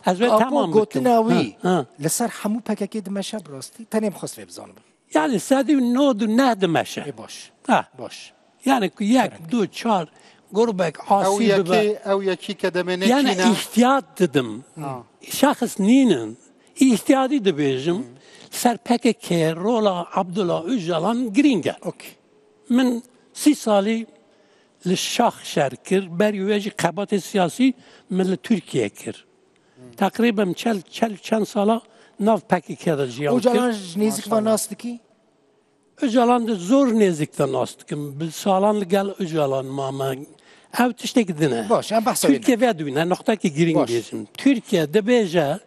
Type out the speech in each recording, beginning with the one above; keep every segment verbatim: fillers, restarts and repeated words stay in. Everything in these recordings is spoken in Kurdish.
Ez wê Apo, tamam bikim. Gotina wî Ha, ha. Li ser hemû P K K dimeşe bi rastî. Tenê min xwest vê bizanim. Yani sedî û nod û neh dimeşe. Ê baş. Ha. Baş. Yani ku yek, du, çar grubek Ew asî yekî, bibe. Ew yekî ke demê Yani nêkîne. Îhtiyat didim. Ha. Şexs nînin. Îhtiyadî dibêjim. Ser P K K rola Abdullah Öcalan girîng e. Okey. Min sî salî li şax şer kir, berî wê jî xebatê siyasî min li Tirkiye kir. Teqrîben çel, çel çend sala nav P K K de jiyan kir. Ocalan ji nêzik ve nas dikî? Ocalan de zor nêzik de nas dikim. Bi salan li gel Ocalan mame. Ev tiştek din e. Baş, em behsa wê Tirkiye vedûne, noqtekî girîng Baş. Bêjim. Tirkiye dibêje,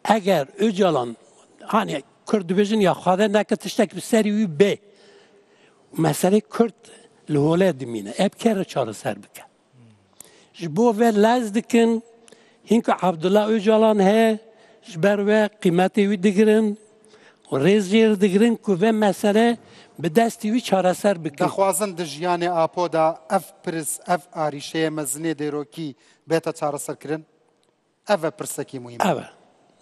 eger Ocalan, hani Kurd dibêjin ya xwade neke tiştek bi serî wî bê. Meselê Kurd li hole dimîne. Ev kere çareser bike. Ji bo ve lez dikin, hîn ku Abdullah Ocalan heye, ji ber ve qîmetê wî digirin û rêz jê re digirin ku ve mesele bi destî wî çareser bikin. Dixwazin di jiyanê Apo de ev pirs, ev arîşeyê mezinê dêrokî bête çareserkirin? Ev e pirsekî muhîm. Ev e.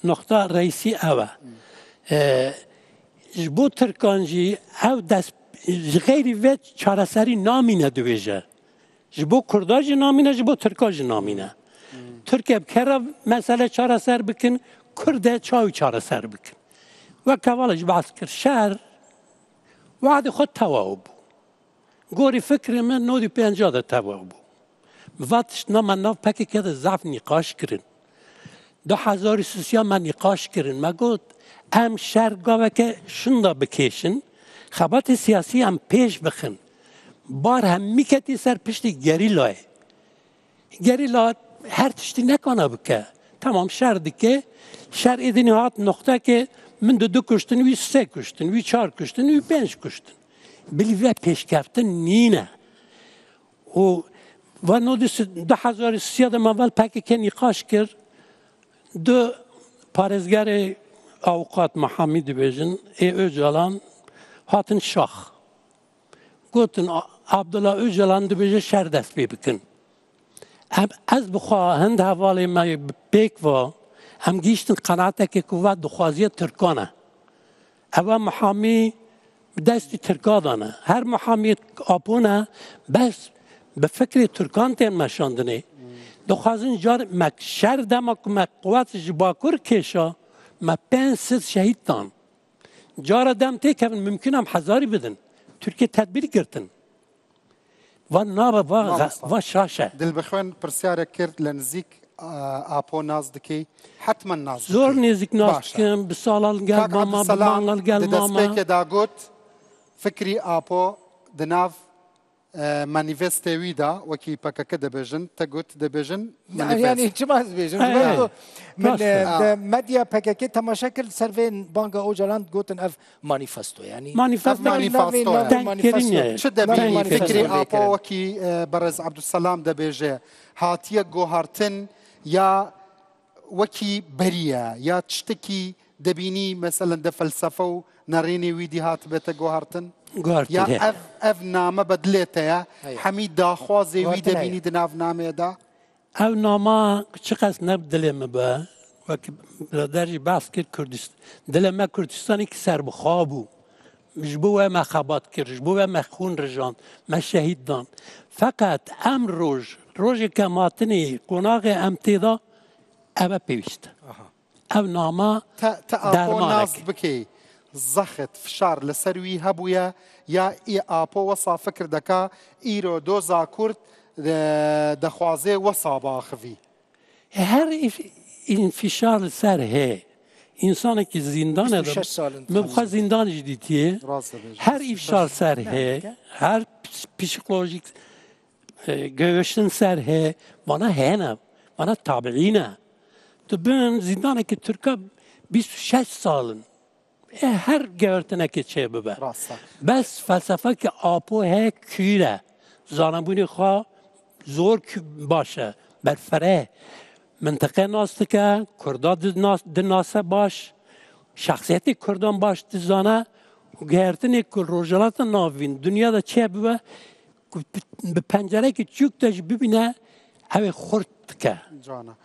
Noqta reîsî ev e. E, ji bo Tirkan jî ev dest, ji xeyrî vê çareserî namîne dibêje. Ji bo Kurda jî namîne, ji bo Tirka jî namîne. Tirkiye bi kera mesele çareser bikin, Kurd e çawi çareser bikin. Wek hevala jî behs kir, şer, wadê xwe tewaw bû. Gorî fikrê min nodî pênca de teva bû. Min va tişt na me nav P K K de zaf nîqaş kirin. Du hezar û sisiya me nîqaş kirin. Me got, em şer gaveke şinda bikêşin, xebatê siyasî em pêş bixin. Bar hemî ketî ser piştî gerîlayê. Gerîla her tiştî nekana bike. Tamam şer dike. Şer êdî hat noqteke min du du kuştin, wî sê kuştin, wî çar kuştin, wî pênc kuştin. Bilî ve pêşkeftin nîne. Û va nodî du hezar û sisiya de me vel P K K nîqaş kir. Du parêzgerê avukat, mehamî dibêjin, ê Ocalan hatin şax. Gotin, A-, Abdullah Ocalan dibêje şer dest pê bikin. Em, ez bi xwe hind hevalê me bi pêk ve, em gihîştin qenatekê ku va dixwaziya Tirkan e. Eva muhamî bi destî Tirka de ne. Her muhamiyê Apo ne, bes bi fikrê Tirkan tên meşandinê. Dixwazin car me şer dema ku me quwet ji Bakur kêşa, me pênc sed şehîd dan. Cara dem têkevin, mimkun em hezarî bidin. Tirkiye tedbîr girtin. Va nabe, va, Mamosta. Va şaş e. Dilbixwên pirsyarek kir, li nizîk, a, Apo nas dikî? Hetmen nas dikî. Zor nêzik nas Baş e. Dikim, bi salan gel Kak mama, bi Abdulselam mangal gel di mama. Destpêkê da got, fikrî Apo di nav, e, manîfestê wî da, wekî P K K dibêjin, te got dibêjin Ya-, manîfest. Yani çima ez bêjim? Hey, Ji ber hey. Ku min, Rast e. E, de medya P K K temaşe kir, ser vê banga Ocalan gotin ev manîfesto. Yani Manîfesto. Ev navê, Manîfesto navê, yani. Navê Denk manîfesto. Kirin ye. Çi debî Navê manîfesto fikrî lê Apo kirin. Wekî, e, berêz Abdulselam dibêje, hatiye guhartin ya wekî beriye, ya tiştekî debînî, meselen, de felsefe û nerênê wî dî hatibête guhartin? Guhartin, Ya he. ev, ev name bedilê te ye, Heye. Hemî daxwazê wî Guhartin heye. Debînî di nav namê de? Ev nama çiqas ne bi dilê min be, wek birader jî behs kir, Kurdist-, dilê me Kurdistanê ki serbixwe bû. Ji bo we me xebat kir, ji bo we me xûn rijand, me şehîd dan. Feqet em roj, rojê ke em hatinê, qonaxê em tê de, ev e pêwîst. Aha. Ev nama Te, te Apo dermanek. Nas bikê, zexit, fişar li ser wî hebûye, ya î Apo wesa fikir deka, îro doza Kurd, e, dixwaze wesa biaxivî? Her îf-, înfişar li ser heye. Însanekî zîndanê de, bîst û şeş sal in min bi xwe zîndan jî dîtiye. Rast dibêjî. Her îfşar ser heye, her ps-, psîkolojîk, e, göğüşün ser heye. Vana hene, vana tabiî ne. Tu bin zîndanekî Tirka bîst û şeş sal in. E, her gewertinekê çê bibe. Rast e. Bes felsefeke Apo heye kûr e. Zanebûnê xwe zor kû-, baş e. Berfireh. Mintiqe nas dike, Kurda di nas-, dinase baş. Şexsiyetê Kurdan baş dizane. Û gewertinê ku Rojhilata Navîn, dinya de çê bibe, ku bi, bi pencerekî çûk de jî bibîne, ew ê xurt dike. Cana.